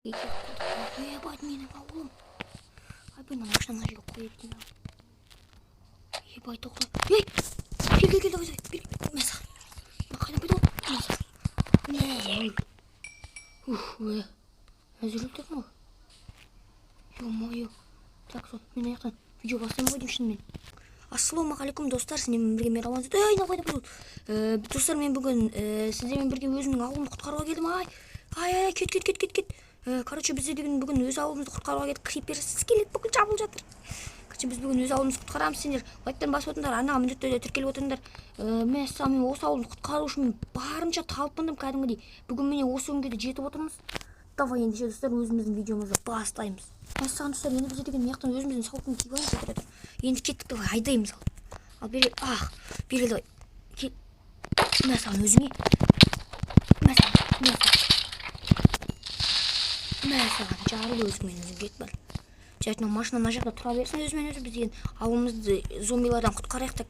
Ебать, менің ауылым. Айбай, мына машина мына жерге қояды деймін. Ебать, тоқта. Ей! Кел, кел, кел, давай, давай. Бер, мә саған. Мына қайдан пайда болды? Мә саған. Мә, ой. Ух, ө. Әзір өлтірдім ғой. Ё-моё. Так, сол, мен ана жақтан видео бастаймын ғой деймін шынымен. Ассалаумағалейкум, достар, сіздермен бірге мен, Рауан. Ей, мынау қайда болды? Достар, мен бүгін сіздермен бірге өзімнің ауылымды құтқаруға келдім. Ай, ай, ай, кет, кет, кет, кет, кет. Короче, бізде деген бүгін өз ауылымызды құтқаруға келдік. Крипер, скелет бүкіл жабылып жатыр. Короче, біз бүгін өз ауылымызды құтқарамыз. Сендер лайктан басып отырыңдар, арнаға міндетті түрде тіркеліп отырыңдар. Мәссаған, мен осы ауылды құтқару үшін барынша талпындым кәдімгідей. Бүгін міне осы күнге де жетіп отырмыз. Давай ендеше, достар, өзіміздің видеомызды бастаймыз. Мәссаған, достар, енді бізде деген мына жақтан өзіміздің сауытын киіп алайық, отыр, отыр. Енді кеттік, давай, айдаймыз ал. Ал бері, ах, бері, давай. Кел. Мә саған өзіңе. Мә саған, мә саған. Мә саған, жарыл өзіңмен өзің, кет бар. Жарайды, мына машина мына жақта тұра берсін өзімен өзі. Біз деген ауылымызды зомбилардан құтқарайық. Так,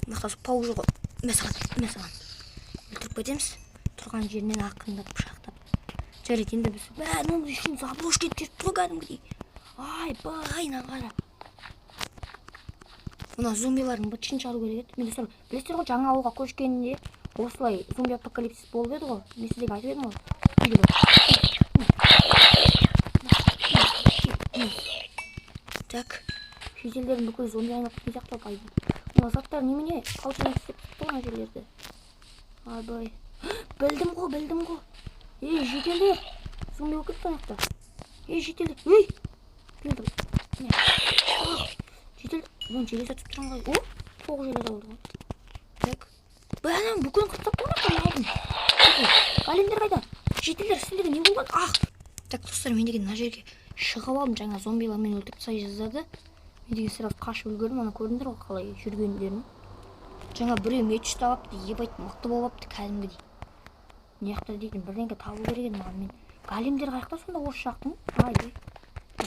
мына жақта паук жүр ғой. Мә саған, мә саған. Өлтіріп кетеміз. Тұрған жерінен ақырындап пышақтап. Жарайды, енді біз, мә, мынау еще заброшка етіп кетіпті ғой кәдімгідей. Айбай, мына қара. Мына зомбилардың бытышын шығару керек еді. Мен, достар, білесіздер ғой, жаңа ауылға көшкенде осылай зомби апокалипсис болып еді ғой. Мен сіздерге айтып едім ғой. Үйге бар. Так, шетелдердің бүкіл зомби айналып кеткен сияқты ғой. Мына заттар немене? Паутина істеп тіпті ғой мына жерлерді. Айбай. Білдім ғой, білдім ғой. Ей, жительдер. Зомби болып кетті ана жақта. Ей, жительдер. Ей! Келді. Міне. Ах, житель, мына железо түсіп тұрған ғой. О, тоқ железо болды ғой. Так. Бәрін бүкілін қырып тастапты ғой мына малдың. Големдер қайда? Жительдер, сендерге не болған? Ах! Так, достар, мен деген мына жерге шығып алдым. Жаңа зомбилар мені өлтіріп тастай жаздады. Мен деген сразу қашып үлгердім. Ана көрдіңдер ғой қалай жүргендерін. Жаңа біреу меч ұстап алыпты, ебать, мықты болып алыпты кәдімгідей. Мына жақта дейтін бірдеңке табу керек еді маған. Мен големдер қаяқта сонда осы жақтың? Ай,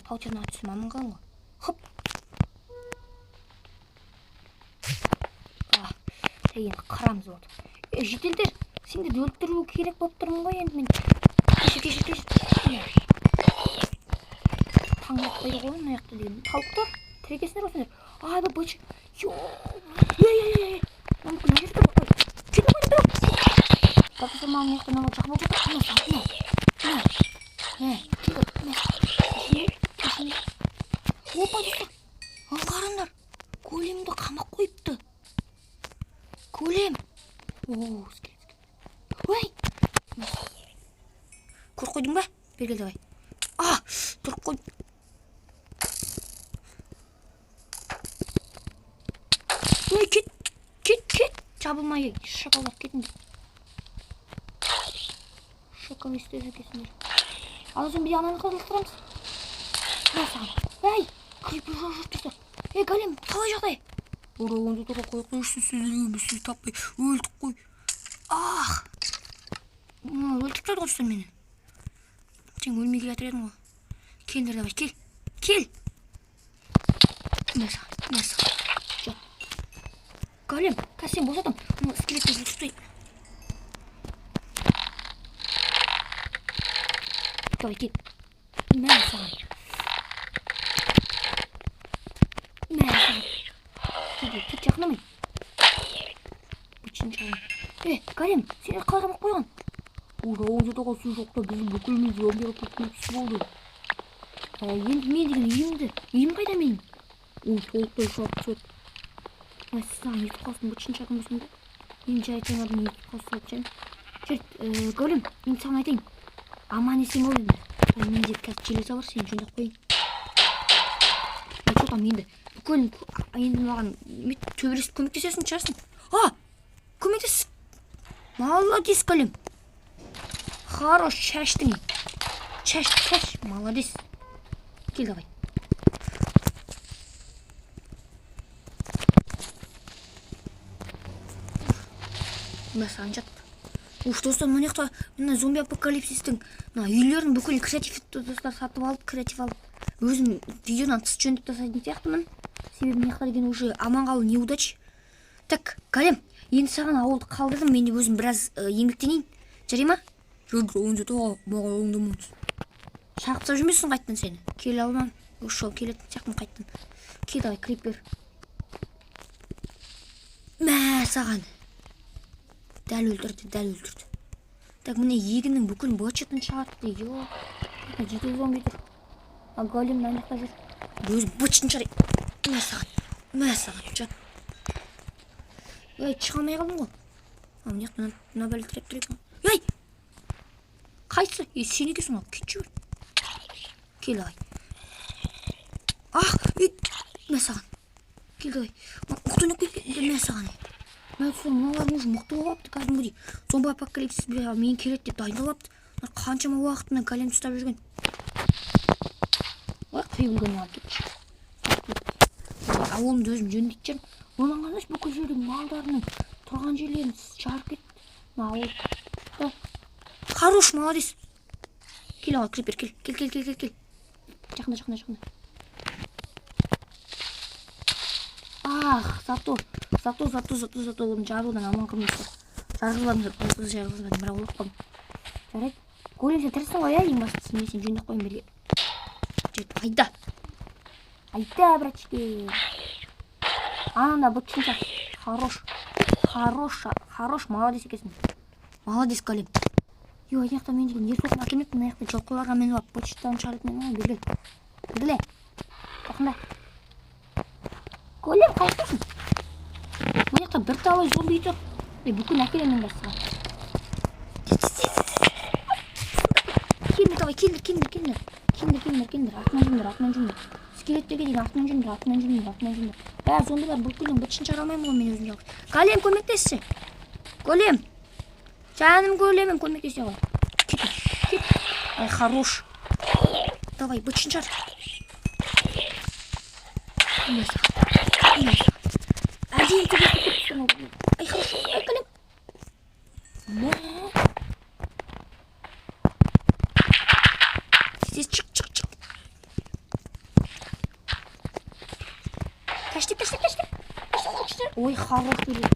паутинаға түсіп аман қалдым ғой. Хоп. А, енді қырамыз болды. Е, жительдер, сендерді өлтіру керек болып тұрмын ғой енді мен. Кешір, кешір, кешір. Таң атпайды ғой мына жақта деген. Тауықтар, тірі екенсіңдер ғой сендер. Ай, быч. Ё, ей, ей, ей. Мына мына жерде тұр ғой. Кет, қойды, тұр. Так, достар, маған мына жақта мынау жақын болып жатыр. Мына, мына, мына. Мә, кел, мә. Кешір, кешір. Опа, достар. Қараңдар. Големді қамап қойыпты. Голем. О, скелет. Ой. Көріп қойдың ба? Бері кел, давай. А, тұрып қой. Ой, кет, кет, кет. Жабылмай, шакалдар, кетіңдер. Шакал істеп екенсіңдер. Ал зомби ананы қалай лақтырамыз? Мә саған. Ей, крипер жүр, жүр, достар. Ей, голем, қалай жағдай? Оралғанда тұра қой, қойшы, сіздерге біз сіз таппай өлдік қой. Ах! Өлтіріп тастады ғой, достар, мені. Сен өлмей келе жатыр едің ғой. Келіңдер, давай, кел. Кел. Мә саған, мә саған. Жат. Голем, қазір сен босатамын. Мына скелетті өлтіріп тастайын. Давай, кел. Мә саған. Мә саған. Кел, кел, кет, жақындамай. Бытшын шалын. Е, голем, сені қалай қамап қойған? Оралғанда тұра сен жоқта біздің бүкіліміз зомби апокалипсис болды. Енді мен деген үйімді, үйім қайда менің? Ол толықтай шарт түседі. Мәссаған, естіп қалсын, бытшын шалын болсын да. Мен жай жаңадан естіп қалса салып жайын. Жүр, голем, мен саған айтайын. Аман есен бол енді. Менде қазір железо бар, сені жөндеп қояйын. Че там енді? Бүкіл енді маған төбелесіп көмектесесің шығарсың. А, көмектес. Молодец, голем. Хорош, шаштың. Шаш, шаш, молодец. Кел, давай. Мә саған, жат. Уф, достар, мына жақта мына зомби апокалипсистің мына үйлерін бүкіл креативті, достар, сатып алып, креатив алып, өзім видеодан тыс жөндеп тастайтын сияқтымын. Себебі мына жақта деген уже аман қалу неудач. Так, голем, енді саған ауылды қалдырдым, мен де өзім біраз еңбектенейін. Жарай ма? Жүр, онда маған оңдамаңыз. Шағып тастап жүрмесін қайттан сені. Келе алмам. Осы жолы келетін сияқтымын қайттан. Кел давай, крипер. Мә саған. Дәл өлтірді, дәл өлтірді. Так, міне егіннің бүкіл быт-шытын шығартты. Йо. Жеті зомби тұр. А голем мына жақта жүр. Өзі быт-шытын шығарайын. Мә саған. Мә саған. Жат. Ей, шыға алмай қалдым ғой. А, мына жақта мына бәле тіреп тұр екен. Ей! Қайсы? Ей, сен екенсің ғой. Кетші бір. Кел давай. Ах, ей, мә саған. Кел давай. Мықты ойнап кетті. Мә саған. Мә саған, мыналар уже мықты болып алыпты кәдімгідей. Зомби апокалипсис мен келеді деп дайындалып алыпты. Мына қаншама уақыт мына голем ұстап жүрген. Ой, қиып үлгермей қалып кетші. Ауылымды өзім жөндейтін шығармын. Мынаны қарашы, бүкіл жердің малдарының тұрған жерлерін жарып кетті. Мына ауыл. Да. Хорош, молодец. Кел аға, крипер, кел. Кел, кел, кел, кел, кел. Жақында, жақында, жақында. Ах, зато, зато, зато, зато, зато оның жарылудан аман қалдым. Жарылмадым, жарылмадым, бірақ өліп қалдым. Жарайды. Голем, сен тірісің ғой, иә, ең бастысы. Мен сені жөндеп қояйын берге. Жарайды, айда. Айда, братишки. Ананда бытшынша. Хорош. Хорош, хорош, молодец екенсің. Молодец, голем. Йо, ана жақта мен деген ер тоқым әкелмеппін, мына жақта жылқыларға мініп алып, быт-шыттарын шығарып мен ғой, бергел. Бергеле. Жақында. Голем, қаяқтасың? Мына жақта бірталай зомби тұр. Ей, бүкіл әкелемін мен саған. Келіңдер, давай, келіңдер, келіңдер, келіңдер. Келіңдер, келіңдер, келіңдер. Артынан жүріңдер, артынан жүріңдер. Скелеттерге дейін артынан жүріңдер, артынан жүріңдер, артынан жүріңдер. Бә, зомбилар бүкілін быт-шытын шығара алмаймын ғой мен өзім жалғыз. Голем, көмектесші. Голем. Жаным големім, көмектесе ғой. Кет, кет. Ай, хорош. Давай, быт-шытын шығар. Мә саған. Мә саған. Әдейі төбесіне кетіп ғой. Ай, хорош. Ай, голем. Мә. Тез шық, шық, шық. Тәштеп, тәштеп, тәштеп. Тәштеп, тәштеп. Ой, хорош келеді.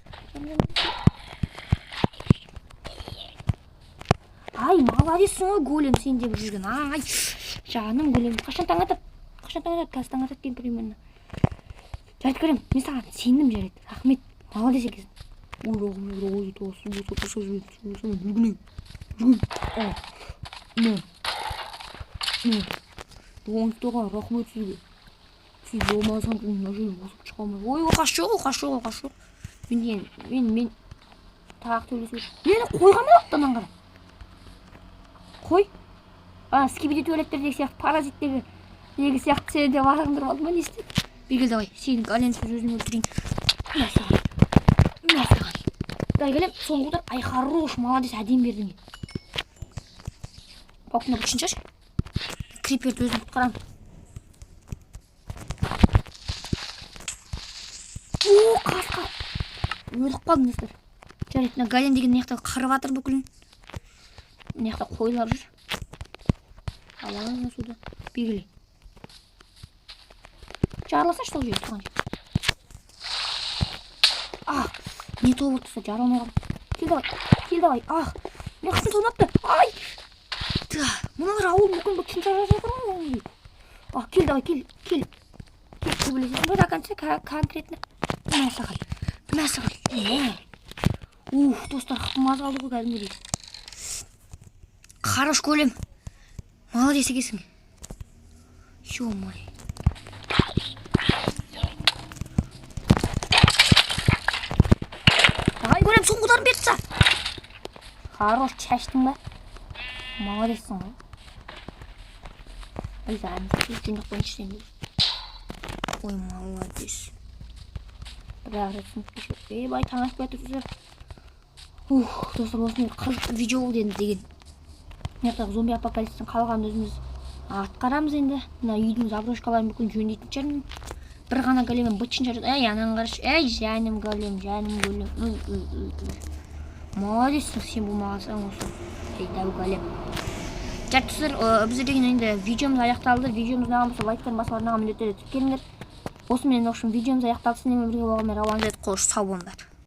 Ай, молодецсің ғой, голем, сен деп жүрген. Ай, жаным голем. Қашан таң атады? Қашан таң атады? Қазір таң атады деймін примерно. Жарайды, голем, мен саған сендім, жарайды. Рахмет, молодец екенсің. Ой, рахмет, рахмет, рахмет сізге. Сіз болмасаңыз, мен мына жерден босып шыға алмаймын. Ой, оқасы жоқ, оқасы жоқ, оқасы жоқ. Мен деген, мен тағы төбелесу. Мені қойға ма алыпты ананы қара. Қой. А, скибиди туалеттердегі сияқты, паразиттегі сияқты сені де бағындырып алды ма, не істеді? Бергел давай, сенің големсіз өзім өлтірейін. Мә саған. Мә саған. Давай, голем, соңғы удар. Ай, хорош, молодец, әдемі бердің. Папына бытшын шаш. Криперді өзім құтқарамын. О, қасқа. Өліп қалдым, достар. Жарайды, мына голем деген мына жақта қырып жатыр бүкілін. Мына жақта қойлар жүр. Аламыз суда. Бергіле. Жарылсашы сол жерде тұрған жерде. Ах, не то болды, достар, жарылмай қалды. Кел давай, кел давай. Ах, мен қысым толмапты. Ай! Да, мыналар ауыл бүкіл бытшын шығарып жатыр ғой. Ах, кел давай, кел, кел. Кел, төбелесесің ба до конца, конкретно. Мә саған. Мә саған. Мә. Ух, достар, қытым аз қалды ғой кәдімгідей. Хорош, голем. Молодец екенсің. Ё-моё. Давай, голем, соңғы ударын беріп таста. Хорош, шаштың ба? Молодецсің ғой. Ай, жаным, жөндеп қояйыншы сені. Ой, молодец. Бірақ рет сынып кешір. Ей, бай, таң атпай жатыр, достар. Ух, достар, осындай қызықты видео болды енді деген. Мына жақтағы зомби апокалипсистің қалғанын өзіміз атқарамыз енді. Мына үйдің заброшкаларын бүкіл жөндейтін шығармын. Бір ғана големмен бытшын шығарады. Ей, ананы қарашы. Ей, жаным голем, жаным голем. Үй, үй, үй, үй. Молодецсің, сен болмағансаң осы. Ей, дәу голем. Жарайды, достар, біздер деген енді видеомыз аяқталды. Видеомыз ұнаған болса, лайктан басып, арнаға міндетті түрде тіркеліңдер. Осымен, в общем, видеомыз аяқталды. Сіздермен бірге болған мен Рауан. Қош, сау болыңдар.